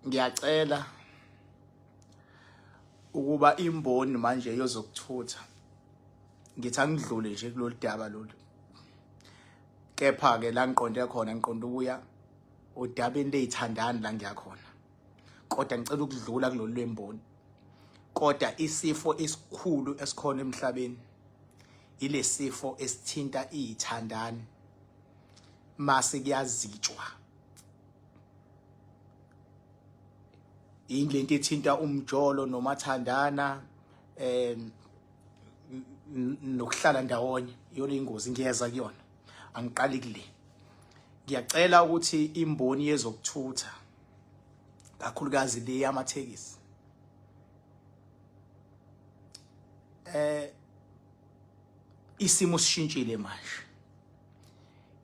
Ngiyacela ukuba imboni manje yozokuthutha, ngithi angidlule nje kulolu daba lolu, kepha ke la ngiqonde khona, ngiqonde ukuya odabeni leyithandani la ngiyakhona, kodwa ngicela ukudlula kulolu lwemboni. Kodwa isifo esikhulu esikhona emhlabeni ilesifo esithinta izithandani mase kuyazitshwa, indlento ethinta umjolo nomathandana nokuhlala ndawonye, iyona ingozi. Ngiyeza kuyona, angiqali kule. Ngiyacela ukuthi imboni yezokuthutha, kakhulukazi le yamathekisi, isimo sishintshile manje.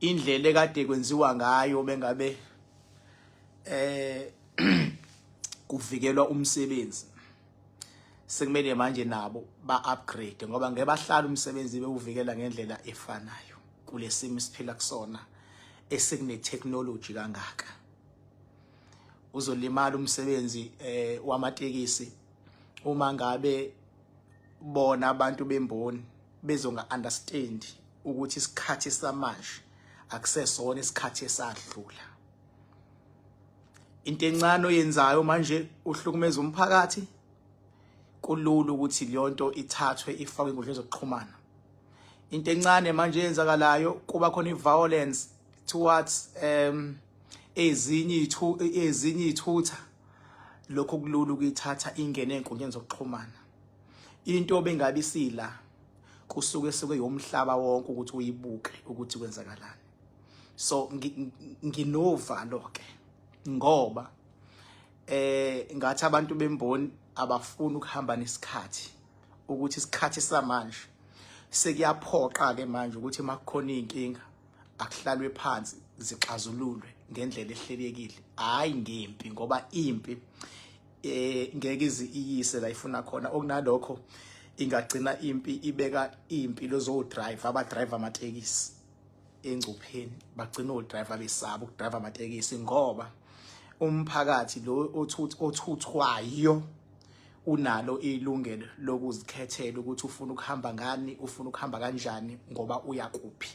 Indlela ekade kwenziwa ngayo bengabe kuvikelwa umsebenzi, sekumele manje nabo ba-upgrade, ngoba ngeke bahlala umsebenzi bewuvikela ngendlela efanayo kulesimo siphila kusona esekune technology kangaka. Uzolimala umsebenzi wamatekisi uma ngabe bona abantu bemboni bezonga understand ukuthi isikhathi samanje akusesona isikhathi esadlula. Into encane oyenzayo manje uhlukumeza umphakathi, kulula ukuthi leyo nto ithathwe ifakwe enkundleni zokuxhumana. Into encane manje eyenzakalayo, kuba khona i-violence towards ezinye ithutha, lokho kulula ukuyithatha ingene enkundleni zokuxhumana. Into bengabe isila kusuke suke yomhlaba wonke ukuthi uyibuke ukuthi kwenzakalani. So nginovalo ke ngoba ngathi abantu bemboni abafuni ukuhamba nesikhathi, ukuthi isikhathi samanje sekuyaphoqa ke manje ukuthi makukhona inkinga akuhlalwe phansi zixazululwe ngendlela ehlelekile, hayi ngempi, ngoba impi ngeke izi iyise la ifuna khona. Okunalokho ingagcina impi ibeka impilo zo driver, aba driver amatekisi engcupheni, bagcina o driver besaba ukudrive amatekisi, ngoba umphakathi lo othuthwayo unalo ilungelo lokuzikhethela ukuthi ufuna ukuhamba ngani, ufuna ukuhamba kanjani, ngoba uya kuphi.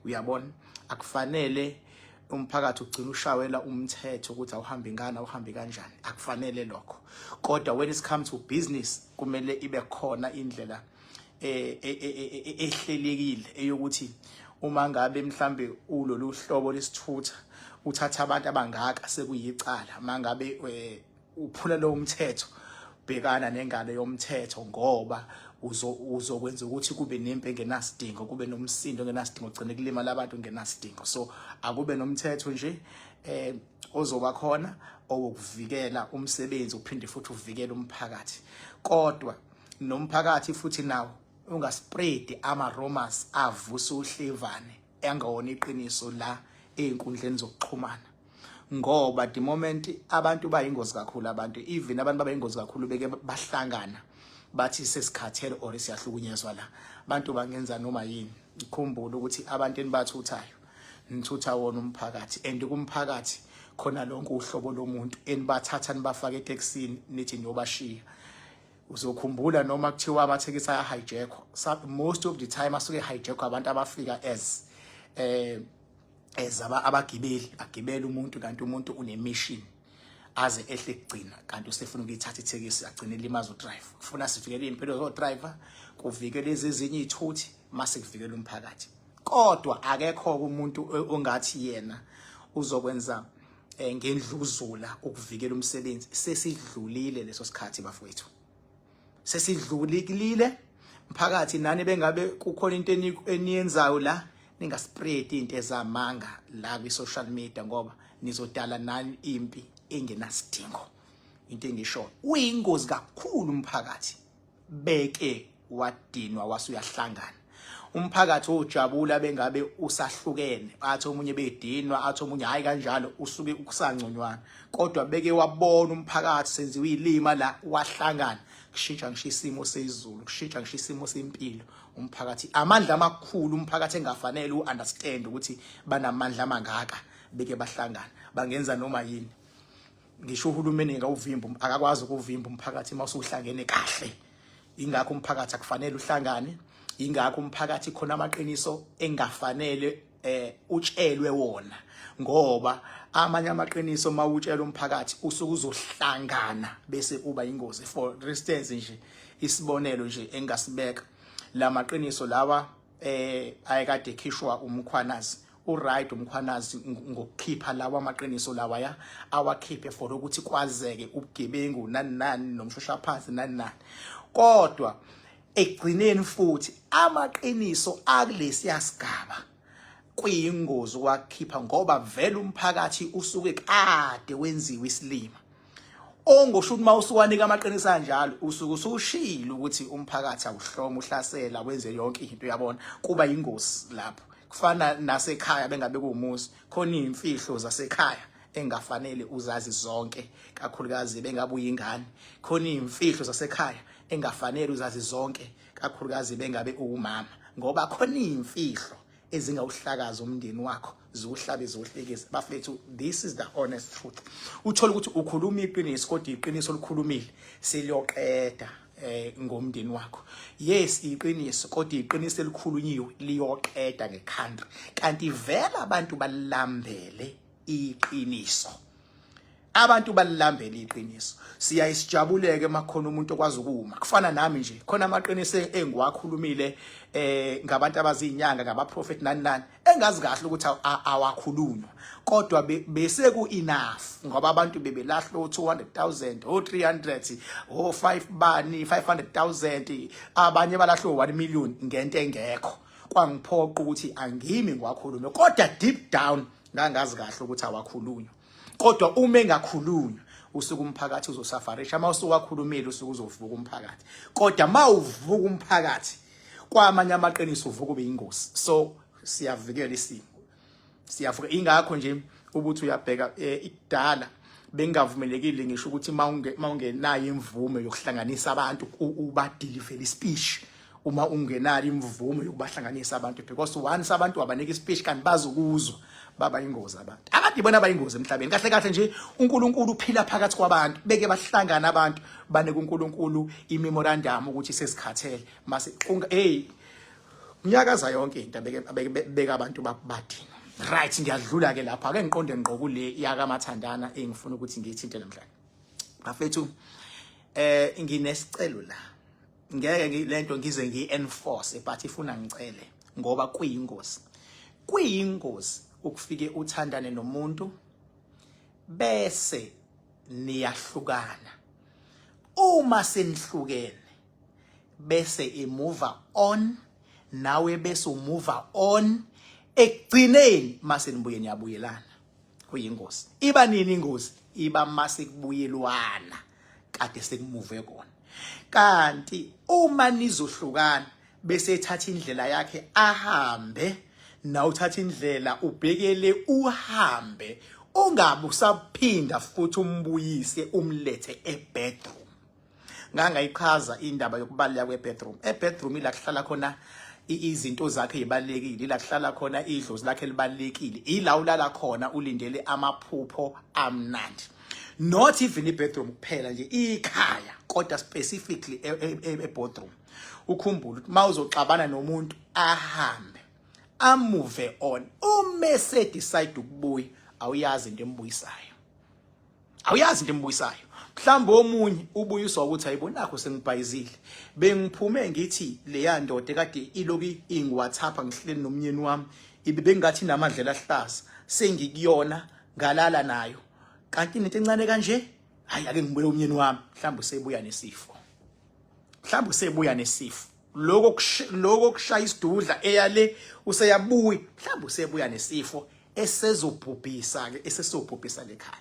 Uyabona, akufanele umphakathi ugcina ushawela umthetho ukuthi awuhambi ngani, awuhambi kanjani, akufanele lokho. Kodwa when it comes to business, kumele ibe khona indlela ehlelekile eyokuthi uma ngabe mhlambe ulolu hlobo lesithutha uthatha abantu abangaka sekuyicala, mangabe uphula lo mthetho bhekana nengalo yomthetho, ngoba uzokwenza ukuthi kube nempi engenasidingo, kube nomsindo ongenasidingo, gcine kulimala abantu ngenasidingo. So akube nomthetho nje ozoba khona owokuvikela umsebenzi, uphinde futhi uvikele umphakathi. Kodwa nomphakathi futhi nawo ungaspread ama rumors avusa uhlevane engawona iqiniso la einkundleni zokuxhumana, ngoba the moment abantu bayingozi kakhulu, abantu even abantu babayingozi kakhulu beke bahlangana bathi sesikhathele or siyahlukunyezwa la, abantu bangenza noma yini. Ukhumbule ukuthi abantu enibathuthayo nithutha wona umphakathi, and kumphakathi khona lonke uhlobo lomuntu enibathatha nibafaka etekisini nithi niyobashiya. Uzokhumbula noma kuthiwa amathekisi aya-hijackwa, most of the time asuke hijackwa abantu abafika as abagibeli, agibela umuntu kanti umuntu une-mission aze ehle kugcina kanti usefuna ukuyithatha ithekisi, agcine elimaza udriver. Kufuna sivikele impilo zodriver, kuvikele ezinye izithuthi, mase kuvikela umphakathi. Kodwa akekho umuntu ongathi yena uzokwenza ngendluzula ukuvikela umsebenzi. Sesidlulile leso sikhathi bafowethu, sesidlulile mphakathi. Nani bengabe kukhona into eniyenzayo la, ningaspread into ezamanga la kwi social media, ngoba nizodala nani impi engenasidingo. Into engisho, uyingozi kakhulu umphakathi beke wadinwa wasuyahlangana. Umphakathi ojabula bengabe usahlukene, athi omunye bedinwa, athi omunye hayi kanjalo, usuke ukusangconywana. Kodwa beke wabona umphakathi senziwe ilima la wahlangana, kushintsha ngisho isimo sezulu, kushintsha ngisho isimo sempilo umphakathi. Amandla amakhulu umphakathi engafanele uunderstand ukuthi banamandla amangaka, beke bahlangana bangenza noma yini. Ngisho uhulumeni ngawuvimba, akakwazi ukuvimba umphakathi uma usuhlangene kahle. Ingakho umphakathi akufanele uhlangane, ingakho umphakathi khona amaqiniso engafanele utshelwe wona, ngoba amanye amaqiniso mawutshela umphakathi usuke uzohlangana bese uba ingozi. For instance nje, isibonelo nje engasibeka, lamaqiniso lawa ayekade ekhishwa uMkhwanazi. Uright uMkhwanazi ngokukhipha lawa amaqiniso lawa ya awakhiphe for ukuthi kwazeke ubugebengu nani nani nomshoshaphansi nani nani, kodwa ekugcineni futhi amaqiniso akulesiya sigaba kuyingozi ukwakhipha, ngoba vele umphakathi usuke kade wenziwe isilima. Ongosho ukuthi mawusuwanika amaqiniso anjalo, usuke usushilo ukuthi umphakathi awuhloma uhlasela wenze yonke into, uyabona, kuba ingozi lapho. Kufana nasekhaya, bengabe kuwumuzi, khona izimfihlo zasekhaya engafanele uzazi zonke, kakhulukazi bengabe uyingane. Khona izimfihlo zasekhaya engafanele uzazi zonke, kakhulukazi bengabe uwumama, ngoba khona izimfihlo ezingawuhlakaza umndeni wakho, ziwuhlabe ziwuhlekise. Bafethu, this is the honest truth. Uthola ukuthi ukhuluma iqiniso, kodwa iqiniso olikhulumile seliyoqeda ngomndeni wakho. Yes, iqiniso, kodwa iqiniso elikhulunyiwe liyoqeda ngecountry, kanti vele abantu balambele iqiniso, abantu balilambele iqiniso. Siyayisijabuleke makhona umuntu okwazi ukuma. Kufana nami nje, khona amaqiniso engiwakhulumile ngabantu abazinyanga, ngabaprofeti nani nani, engazi kahle ukuthi awakhulunywa, kodwa bese ku enough, ngoba abantu bebelahla o 200,000, o 300, o 5 bani 500,000, abanye balahla o 1 million ngento engekho. Kwangiphoqa ukuthi angimi ngiwakhulume, kodwa deep down ngangazi kahle ukuthi awakhulunywa. Kodwa uma engakhulunywa, usuke umphakathi uzosafarisha. Uma usuwakhulumile, usuke uzovuka umphakathi, kodwa uma uvuka umphakathi kwamanye amaqiniso, uvuka ube ingozi. So siyavikela isimo, siyavuka. Ingakho nje ukuthi uyabheka, ikudala bengavumelekile ngisho ukuthi mawungenayo imvume yokuhlanganisa abantu ubadeliver ispeech, uma ungenayo imvume yokubahlanganisa abantu, because once abantu wabanika ispeech kanti bazokuzwa, baba ingozi abantu. Akade ibona abayingozi emhlabeni. Kahle kahle nje, uNkulunkulu uphila phakathi kwabantu. Beke bahlangana abantu, banike uNkulunkulu imemorandum ukuthi sesikhathele mase hey, unyakaza yonke into, beke beka abantu badina. Right, ngiyadlula ke lapha, ake ngiqonde ngqo kule yakaMathandana engifuna ukuthi ngiyithinte namhlanje. Bafethu, nginesicelo la. Ngeke lento ngize ngiyi-enforce, but ifuna ngicele, ngoba kuyingozi, kuyingozi ukufike uthandane nomuntu bese niyahlukana. Uma senihlukene bese imove on nawe, bese umove on, ekugcineni mase nibuye niyabuyelana, kuyingozi. Iba nini ingozi? Iba mase kubuyelwana kade sekumuve kona. Kanti uma nizohlukana bese ethatha indlela yakhe ahambe, nawe uthatha indlela ubhekele uhambe, ungabe usaphinda futhi umbuyise umlethe ebedroom. Ngangayichaza indaba yokubaluleka kwebedroom. Ebedroom ila kuhlala khona izinto zakhe ezibalekile, ila kuhlala khona idlozi lakhe elibalekile, ila ulala khona ulindele amaphupho amnandi. Not even ibedroom kuphela nje, ikhaya, kodwa specifically e-boardroom. Ukhumbule ukuthi mawuzoxabana nomuntu ahambe, amove on, uma ese decide ukubuya, awuyazi into embuyisayo, awuyazi into embuyisayo. Mhlawumbe omunye ubuyiswa ukuthi ayibonakho, sengibhayizile, bengiphume ngithi leya ndoda ekade iloku ingiWhatsApp ngihleli nomnyeni wami ibe bengathi inamadlela ahlaza, sengikuyona ngalala nayo, kanti into encane kanje. Hayi, ake ngibuye umnyeni wami. Mhlawumbe usebuya nesifo, mhlawumbe usebuya nesifo lokho kushaya isidudla eyale, useyabuya, mhlawumbe usebuya nesifo esezobhubhisa ke, esesobhubhisa lekhaya.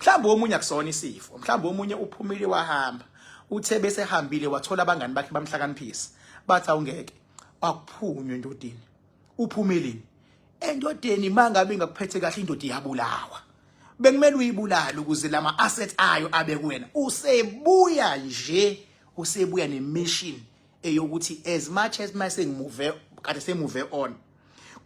Mhlawumbe omunye akusona isifo, mhlawumbe omunye uphumile wahamba, uthe bese hambile wathola abangani bakhe bamhlakaniphisa, bathi awungeke akuphunywe endodeni, uphumeleni endodeni, mangabe ingakuphethe kahle indoda iyabulawa, bekumele uyibulale ukuze lama assets ayo abe kuwena. Usebuya nje, usebuya nemission eyokuthi as much as mase ngimove, kade semove on,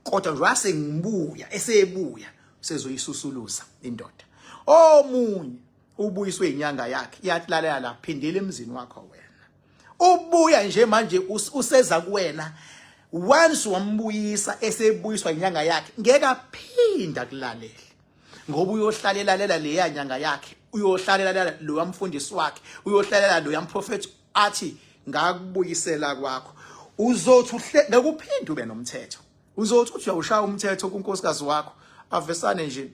kodwa nje wase ngibuya, esebuya sezoyisusuluza indoda. Omunye Ubuyiswe inyanga yakhe, yathi lalela la, phindela emzini wakho wena. Ubuya nje manje useza kuwena. Once wambuyisa esebuyiswa inyanga yakhe, ngeke aphinda kulalele. Ngoba uyohlalelela leya nyanga yakhe, uyohlalelela lo mfundisi wakhe, uyohlalela lo mprofeti athi ngakubuyisela kwakho. Uzothi ngeke uphinde ube nomthetho. Uzothi uthi uyawushaya umthetho kunkosikazi wakho, avesane nje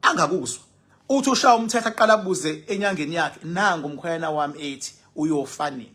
angakuzwa. Uthi ushaya umthetho aqala abuze enyangeni yakhe, nangu umkhwena wami ethi uyofa nini.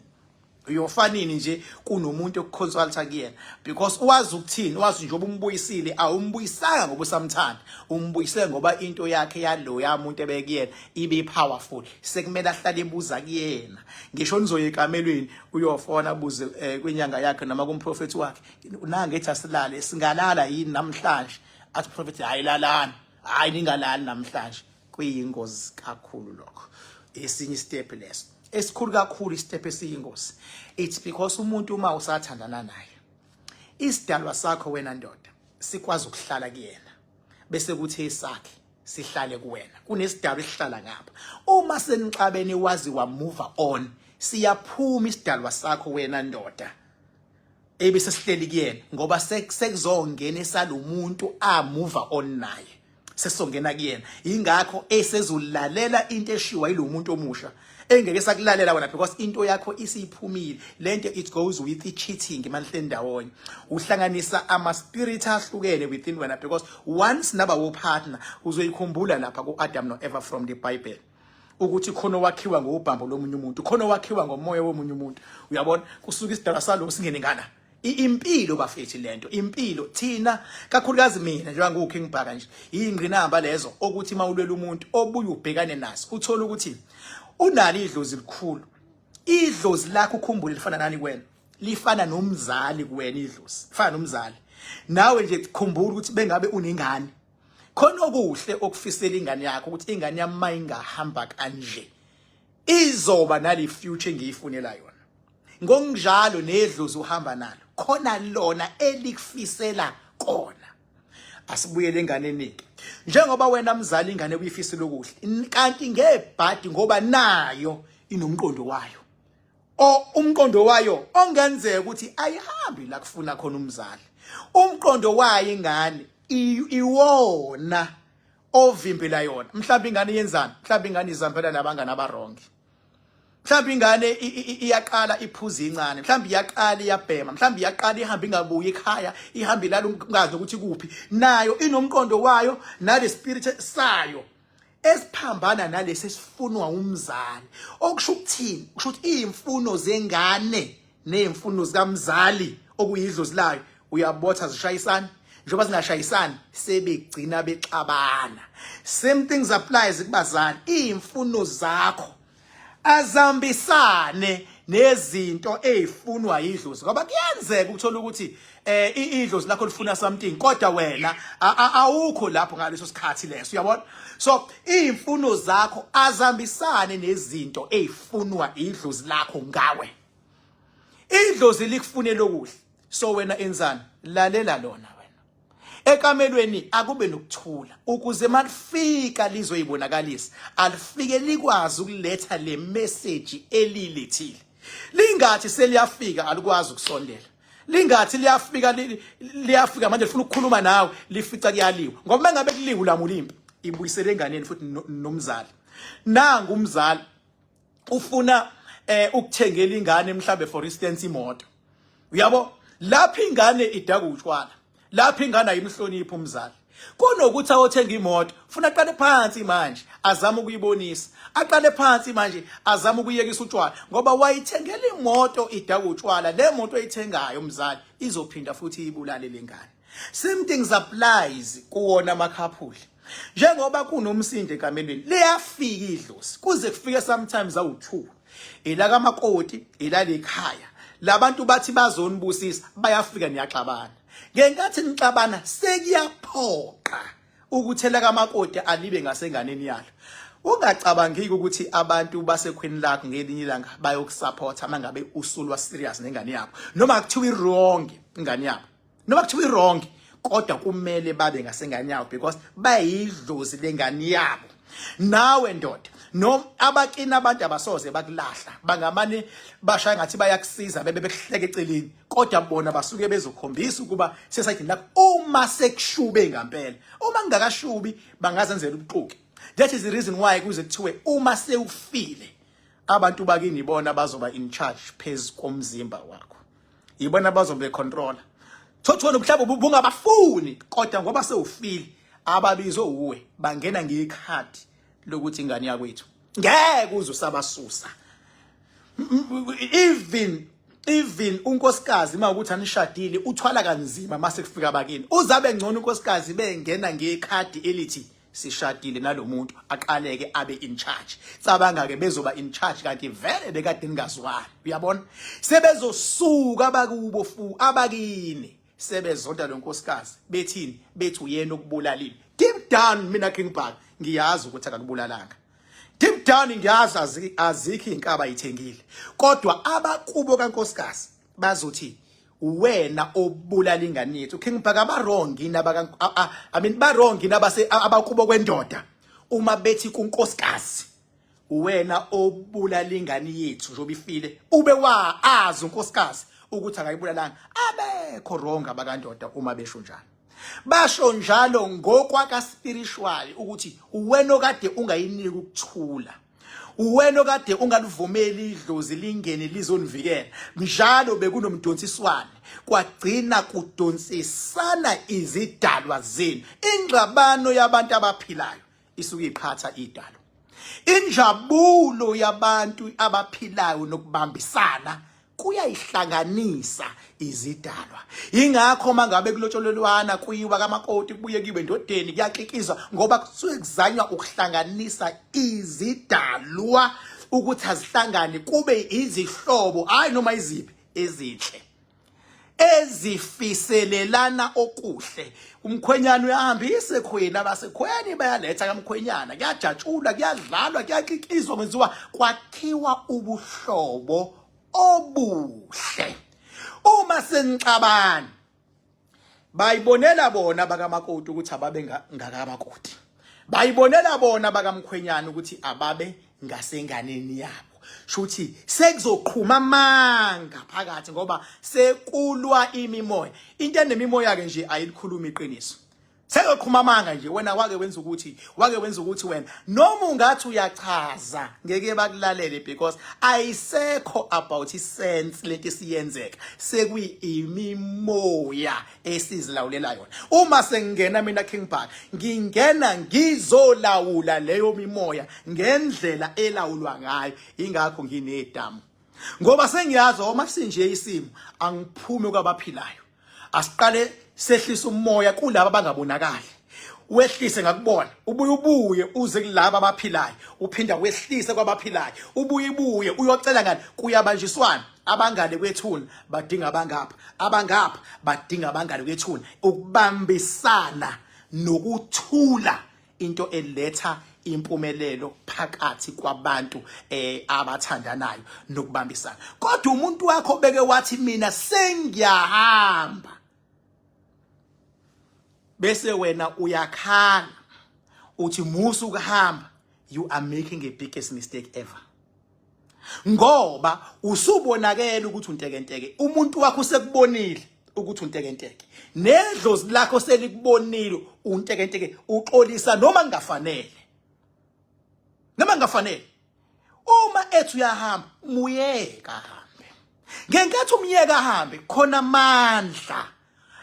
Uyofa nini nje kunomuntu okuconsulta kuyena, because wazi ukuthini, wazi njengoba umbuyisile, awumbuyisanga ngoba usamthanda, umbuyise ngoba into yakhe yaloya muntu ebekuyena ibe powerful, sekumele ahlale ebuza kuyena. Ngisho nizoya ekamelweni uyofona abuze kwinyanga yakhe noma kumprofeti wakhe, nange ethi asilale, singalala yini namhlanje? Athi prophet, hayi lalani, hayi ningalali namhlanje. Kuyingozi kakhulu lokho. Esinye istep leso esikhulu kakhulu, istep esiyingozi. It's because umuntu uma usathandana naye, isidalwa sakho wena ndoda sikwazi ukuhlala kuyena, bese kuthi esakhe sihlale kuwena. Kunesidalwa esihlala ngapha. Uma senixabene wazi wa move on, siyaphuma isidalwa sakho wena ndoda ebese sihleli kuyena, ngoba sekuzongena esalomuntu a move on naye, sesongena kuyena. Ingakho esezolalela into eshiwa yilomuntu omusha, engeke sakulalela wena, because into yakho isiphumile. Lento it goes with i cheating. Manihleli ndawonye uhlanganisa ama spirit ahlukene within wena, because once naba wo partner, uzoyikhumbula lapha ku Adam no Eva from the Bible ukuthi khona wakhiwa ngobhambo lomunye umuntu, khona wakhiwa ngomoya womunye umuntu. Uyabona, kusuka isidalwa salo singene ngala. Impilo bafethu, lento impilo. Thina kakhulukazi, mina njengoba ngiwu King Bhaka nje, ingqinamba lezo okuthi mawulwela umuntu obuye ubhekane naso, uthola ukuthi unalo idlozi likhulu. Idlozi lakho, ukhumbule, lifana nani kuwena? Lifana nomzali kuwena. Idlozi lifana nomzali nawe nje. Khumbula ukuthi bengabe unengane, khona okuhle okufisela ingane yakho, ukuthi ingane yami mayingahamba kanje izoba nale future engiyifunela yona. Ngokunjalo nedlozi uhamba nalo, khona lona elikufisela kona. Asibuyele enganeni ke. Njengoba wena mzali ingane uyifisela okuhle, kanti ngebhadi ngoba nayo inomqondo wayo, o umqondo wayo ongenzeka ukuthi ayihambi la kufuna khona umzali. Umqondo wayo ingane iwona ovimbela yona. Mhlawumbe ingane yenzani? Mhlawumbe ingane izambela nabangani abarongi. Mhlawumbe ingane iyaqala iphuza incane, mhlawumbe iyaqala iyabhema, mhlawumbe iyaqala ihamba ingabuyi ekhaya, ihamba ilala ungazi ukuthi kuphi. Nayo inomqondo wayo nale spirit sayo esiphambana nalesi esifunwa umzali. Okusho ukuthini? Kusho ukuthi izimfuno zengane nezimfuno zikamzali okuyidlozi layo, uyabotha zishayisana. Njengoba zingashayisani, sebegcina bexabana. Same things applies kubazali. Izimfuno zakho azambisane nezinto ezifunwa yidlozi, ngoba kuyenzeka ukuthola ukuthi idlozi lakho lifuna something, kodwa wena awukho lapho ngaleso sikhathi leso, uyabona? So izimfuno zakho azambisane nezinto ezifunwa idlozi lakho ngawe. Idlozi likufunela okuhle, so wena enzani? Lalela lona wena. Ekamelweni akube nokuthula, ukuze malifika lizoyibonakalisa, alifike likwazi ukuletha le message elilethile. Lingathi seliyafika alikwazi ukusondela, lingathi liyafika, liyafika manje lifuna ukukhuluma nawe, lifica kuyaliwa. Ngoba mangabe kuliwe ulamula impi, ibuyisele enganeni futhi nomzali. Nangu umzali ufuna ukuthengela ingane mhlambe for instance imoto, uyabo? Lapha ingane idaka utshwala, lapha ingane ayimhloniphi umzali. Kunokuthi awothenga imoto, funa aqale phansi manje azame ukuyibonisa, aqale phansi manje azame ukuyekisa utshwala, ngoba wayithengela imoto idaka utshwala. Le moto oyithengayo umzali izophinda futhi ibulale lengane. Same things applies kuwona amakhaphuli. Njengoba kunomsindo ekamelweni, liyafika idlozi, kuze kufike sometimes awu2, ela kamakoti, elalekhaya. Labantu bathi bazonibusisa, bayafika niyaxabana. Ngenkathi nixabana sekuyaphoqa ukuthela kamakoti alibe ngasenganeni yalo. Ungacabangiki ukuthi abantu basekhweni lakho ngelinye ilanga bayokusupporta mangabe usulwa serious nengane yakho, noma kuthiwa i-wrong ingane yakho, noma kuthiwa i-wrong, kodwa kumele babe ngasengane yabo because bayidlozi lengane yabo. Nawe ndoda, no abakini abantu abasoze bakulahla, bangamane bashaya ngathi bayakusiza bebe bekuhleka eceleni, kodwa bona basuke bezokhombisa ukuba sesayidini lakho uma sekushube ngampela. Uma kungakashubi bangazenzela ubuxoki. That is the reason why kuze kuthiwe uma sewufile abantu bakini ibona bazoba in charge phezu komzimba wakho, yibona bazobe controller. Thothi wena mhlawumbe bungabafuni, kodwa ngoba sewufile ababizwe uwe bangena ngekhadi lokuthi ingane yakwethu ngeke uze usabasusa. Even unkosikazi uma ukuthi anishadile uthwala kanzima mase kufika abakini, uzabe ngcono unkosikazi bengena ngekhadi elithi sishadile nalomuntu, aqaleke abe in charge. Cabanga ke bezoba in charge kanti vele bekade ningazwani. Uyabona, sebezosuka abakubo fu abakini sebezonda lo nkosikazi, bethini? Bethi uyena okubulalile. Deep down mina King Bhaka ngiyazi ukuthi akakubulalanga. Deep down ngiyazi azikho izinkaba ayithengile, kodwa abakubo kankosikazi bazothi wena obulala ingane yethu. King Bhaka, ba wrong yini abaka, I mean, ba wrong yini abase abakubo kwendoda uma bethi kunkosikazi wena obulala ingane yethu njengoba ifile, ube wa azi unkosikazi ukuthi akayibulalanga? Abekho wrong abakandoda uma besho njalo. Basho njalo ngokwaka spiritual ukuthi uwena okade ungayiniki ukuthula, uwena okade ungalivumeli idlozi lingene lizonivikela. Njalo bekunomdonsiswane, kwagcina kudonsisana izidalwa zenu. Ingxabano yabantu abaphilayo isuke iqhatha idalo. Injabulo yabantu abaphilayo nokubambisana kuyayihlanganisa izidalwa. Ingakho mangabe kulotsholelwana kuyiwa kamakoti, kubuye kiwe endodeni, kuyaklikizwa ngoba kusuke kuzanywa ukuhlanganisa izidalwa ukuthi azihlangane kube izihlobo, hayi noma iziphi ezinhle ezifiselelana okuhle. Umkhwenyana uyahambisa ekhweni, abasekhweni bayaletha kamkhwenyana, kuyajatshulwa, kuyadlalwa, kuyakikizwa, kwenziwa kwakhiwa ubuhlobo obuhle. Uma senixabana bayibonela bona bakamakoti ukuthi ababe ngakamakoti, bayibonela bona bakamkhwenyana ukuthi ababe ngasenganeni yabo. Shuthi sekuzoqhuma amanga phakathi ngoba sekulwa imimoya. Into enemimoya ke nje ayilikhuluma iqiniso. Sekuyoqhuma amanga nje, wena wake wenza ukuthi, wake wenza ukuthi wena, noma ungathi uyachaza ngeke bakulalele because ayisekho about isense lento isiyenzeka, sekuyimimoya esizilawulela yona. Uma sengingena mina King Bhaka, ngingena ngizolawula leyo mimoya ngendlela elawulwa ngayo. Ingakho nginedamu, ngoba sengiyazi uma sinje isimo angiphume kwabaphilayo. Asiqale sehlisa umoya kulaba abangabonakali, wehlise ngakubona, ubuye ubuye uze kulaba abaphilayo, uphinda wehlise kwabaphilayo, ubuye ubuye uyocela ngani. Kuyabanjiswana, abangane kwethuna badinga abangapha, abangapha badinga abangane kwethuna. Ukubambisana nokuthula into eletha impumelelo phakathi kwabantu abathandanayo nokubambisana. Kodwa umuntu wakho beke wathi mina sengiyahamba, bese wena uyakhala uthi musu ukuhamba, you are making a biggest mistake ever, ngoba usubonakele ukuthi untekenteke. Umuntu wakho usekubonile ukuthi untekenteke, nedlozi lakho selikubonile untekenteke, uxolisa noma kungafanele, noma kungafanele. Uma ethi uyahamba, muyeka ahambe. Ngenkathi umyeka ahambe, khona amandla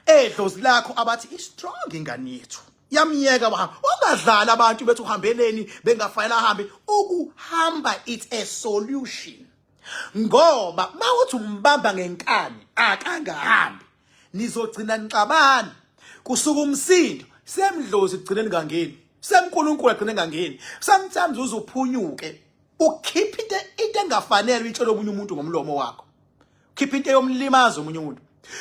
edlozi lakho abathi i-strong ingane yethu yamyeka wahamba. Ungadlali abantu bethi uhambeleni bengafanele ahambe. Ukuhamba it's a solution, ngoba mawuthi umbamba ngenkani akangahambi, nizogcina nixabana, kusuka umsindo semdlozi kugcine ningangeni, semnkulunkulu agcine ngangeni. Sometimes uzuphunyuke ukhipha into engafanele uyitshele omunye umuntu ngomlomo wakho, khipha into eyomlimaza omunye umuntu.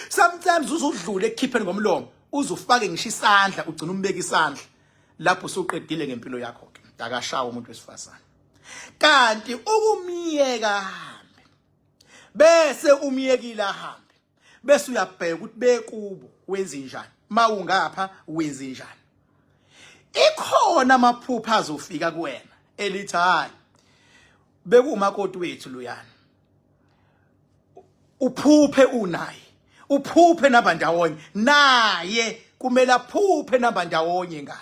Sometimes uzudlule ekukhipheni ngomlomo, uzufake ngisho isandla, ugcina umbeka isandla lapho usuqedile ngempilo yakho ke. Akashawa umuntu wesifazane. Kanti ukumyeka ahambe, bese umyekile ahambe, bese uyabheka ukuthi bekubo wenze njani, mawungapha wenze njani. Ikhona amaphupha azofika kuwena elithi hayi bekuwumakoti wethu luyana. Uphuphe unaye, uphuphe namba ndawonye naye, kumele aphuphe namba ndawonye ngale.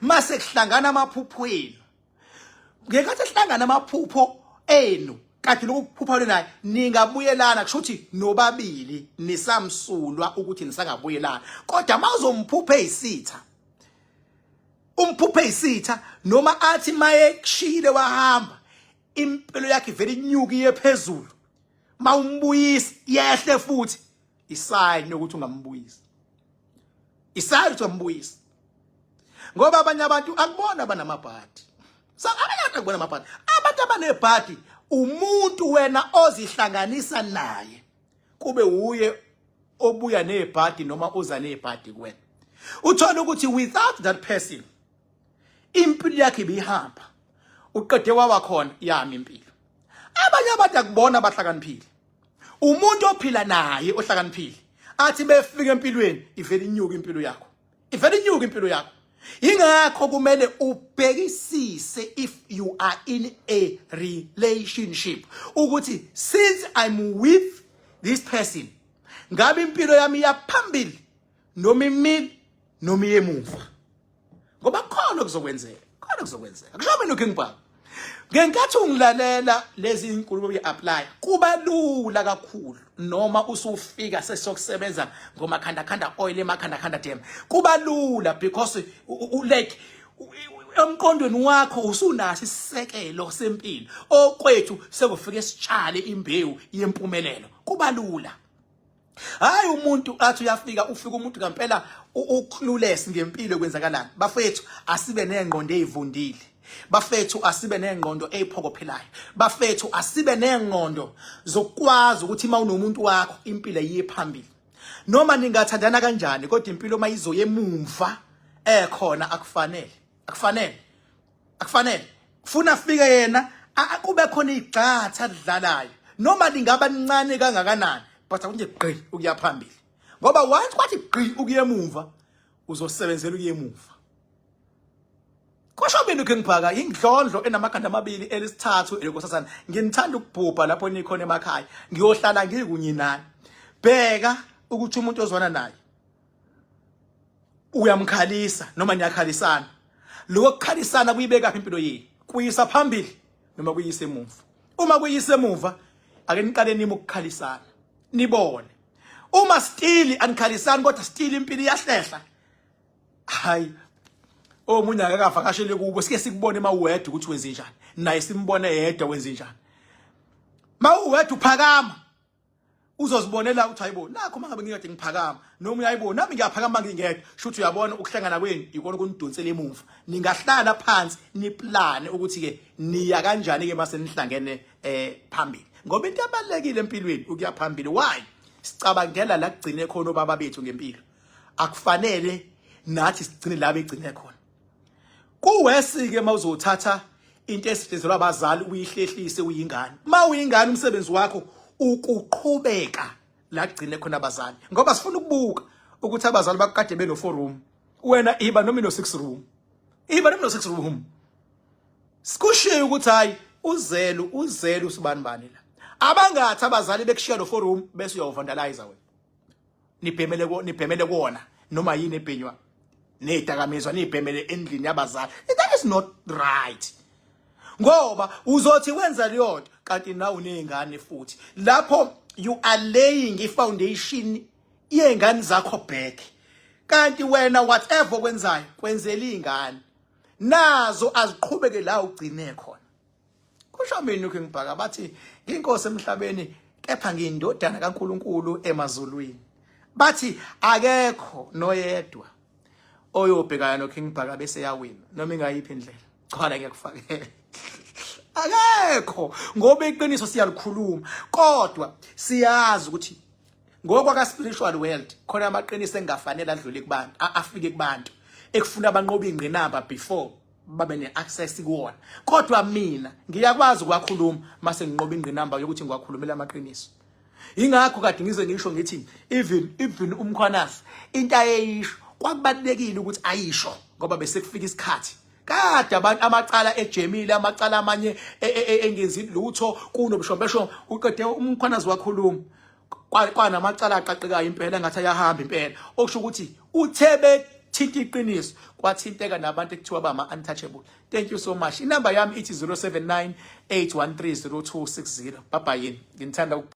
Mase kuhlangana amaphupho enu, ngenkathi ehlangana amaphupho enu kade lokuphupha naye ningabuyelana, kusho ukuthi nobabili nisamsulwa ukuthi nisangabuyelana. Kodwa mawuzomphupha eyisitha, umphuphe eyisitha, noma athi maye kushile wahamba, impilo yakhe ivele inyuke iye phezulu, mawumbuyisa yehle futhi. Isayini yokuthi ungambuyisi, isayini ukuthi ungambuyisi, ngoba abanye abantu akubona abanamabhadi. So abanye abantu akubona amabhadi, abantu abanebhadi umuntu wena ozihlanganisa naye kube uye obuya nebhadi noma uza nebhadi kuwena. Uthola ukuthi without that person impilo yakhe ibihamba, uqede wawa khona yami impilo. Abanye abantu akubona abahlakaniphile, umuntu ophila naye ohlakaniphile athi befika empilweni ivele inyuka impilo yakho, ivele inyuka impilo yakho. Ingakho kumele ubhekisise if you are in a relationship ukuthi since I'm with this person, ngabe impilo yami iyaphambili noma imile noma iyemuva, ngoba khona kuzokwenzeka, khona kuzokwenzeka. Kusho mina uKing Bhaka, ngenkathi ungilalela lezi inkulumo uyi-apply kuba lula kakhulu, noma usufika sesiyokusebenza ngomakhanda khanda oil emakhanda khanda dam, kuba lula because like emqondweni wakho usunaso isisekelo sempilo. Okwethu sekufike sitshale imbewu yempumelelo, kuba lula. Hayi umuntu athi uyafika, ufika umuntu ngempela uclueless ngempilo kwenzakalani. Bafethu, asibe nengqondo ezivundile. Bafethu, asibe nengqondo eziphokophelayo. Bafethu, asibe nengqondo zokwazi ukuthi uma unomuntu wakho impilo iye phambili. Noma ningathandana kanjani, kodwa impilo mayizoya emumva ekhona akufanele, akufanele, akufanele. Funa afike yena kube khona igxatha adlalayo, noma lingaba lincane kangakanani, but akunje gqi ukuya phambili, ngoba once kwathi gqi ukuya emumva uzosebenzela ukuya emuva. Kusho mina uKing Bhaka, ingidlondlo enamakhanda amabili elisithathu elikosazana. Nginithanda ukubhubha lapho nikhona emakhaya, ngiyohlala ngikunye nani. Bheka ukuthi umuntu ozwana naye uyamkhalisa noma niyakhalisana. Lokho kukhalisana kuyibeka phi impilo yenu? Kuyisa phambili noma kuyisa emuva? Uma kuyisa emuva, ake niqale nime ukukhalisana, nibone. Uma still anikhalisani kodwa still impilo iyahlehla, hayi omunye akakavakashele kubo, sike sikubone mawuwedwa ukuthi wenze njani, naye simbone yedwa wenze njani. Mawuwedwa uphakama uzozibonela ukuthi hayibo nakho mangabe ngikade ngiphakama, noma uyayibo nami ngiyaphakama ngingedwa, shuthi uyabona ukuhlangana kwenu ikona kunidonsela emuva. Ningahlala phansi niplane ukuthi ke niya kanjani ke mase nihlangene phambili, ngoba into ebalekile empilweni ukuya phambili. Why sicabangela la kugcine khona obaba bethu ngempilo? Akufanele nathi sigcine la begcine khona. Kuwesi ke mawuzothatha into esetshenzelwa abazali uyihlehlise uyingane. Mawuyingane umsebenzi wakho ukuqhubeka la kugcine khona abazali, ngoba sifuna ukubuka ukuthi abazali bakade beno 4 room, wena iba noma ino 6 room, iba noma ino 6 room. Sikushiye ukuthi hayi uzelu uzelu usibani bani la abangathi abazali bekushiya lo 4 room bese uyawuvandalize wena, nibhemele ko nibhemele kuona noma yini ebhenywa nezidakamizwa, nibhemele endlini yabazali. That is not right, ngoba uzothi wenza leyo nto kanti nawe unezingane futhi. Lapho you are laying i-foundation yezingane zakho back, kanti wena whatever okwenzayo kwenzela izingane nazo aziqhubeke la ugcine khona. Kusho mina uKing Bhaka, bathi inkosi emhlabeni kepha ngiyindodana kaNkuluNkulu emazulwini. Bathi akekho noyedwa oyobhekana noKing Bhaka bese yawina noma ingayiphi indlela. Cha, ngiyakufakela. Akekho, ngoba iqiniso siyalikhuluma, kodwa siyazi ukuthi ngokwaka spiritual world khona amaqiniso engafanele adlule kubantu, afike kubantu ekufuna abanqoba ingqinamba before babe ne-access kuwona. Kodwa mina ngiyakwazi ukwakhuluma mase nginqoba ingqinamba yokuthi ngiwakhulumela amaqiniso. Ingakho kade ngize ngisho ngithi even uMkhwanazi into ayeyisho kwakubalekile ukuthi ayisho, Ngoba bese kufika isikhathi kade abantu amacala ejemile, amacala amanye engenzi lutho, kunobushobesho. Uqede uMkhwanazi wakhuluma kwanamacala aqaqekayo impela, ngathi ayahamba impela, okusho ukuthi uthe bethinta iqiniso, kwathinteka nabantu ekuthiwa bama untouchable. Thank you so much. Inamba yami ithi 079 813 0260. Bye bye, nginithanda.